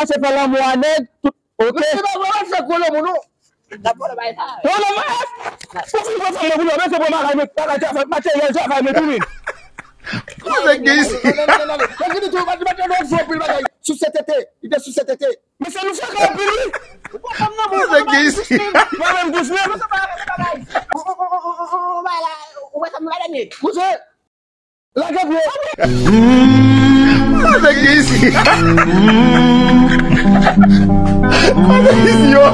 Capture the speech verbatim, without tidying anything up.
mache fè lanmou a nèg, tout, ok. Mesye pa vle fè gwo lanmou non. N ap vòlè bagay sa. Non, non, non. Ou fin pran fanm nan pou nou, mesye pran bagay, bagay travay, materyèl travay mwen tou, men. Sa gen isi. Mwen vini tou, mwen vini tou, mwen vini tou. Sou C T T, li te sou C T T. Mesye, nou fè anpil, wi. Ou pa konn nan moun, sa gen isi. Mwen menm, Guzman. Ou wè sa m gade, men. Guzman. Lage pye. Sa gen isi. Sa gen isi, yo.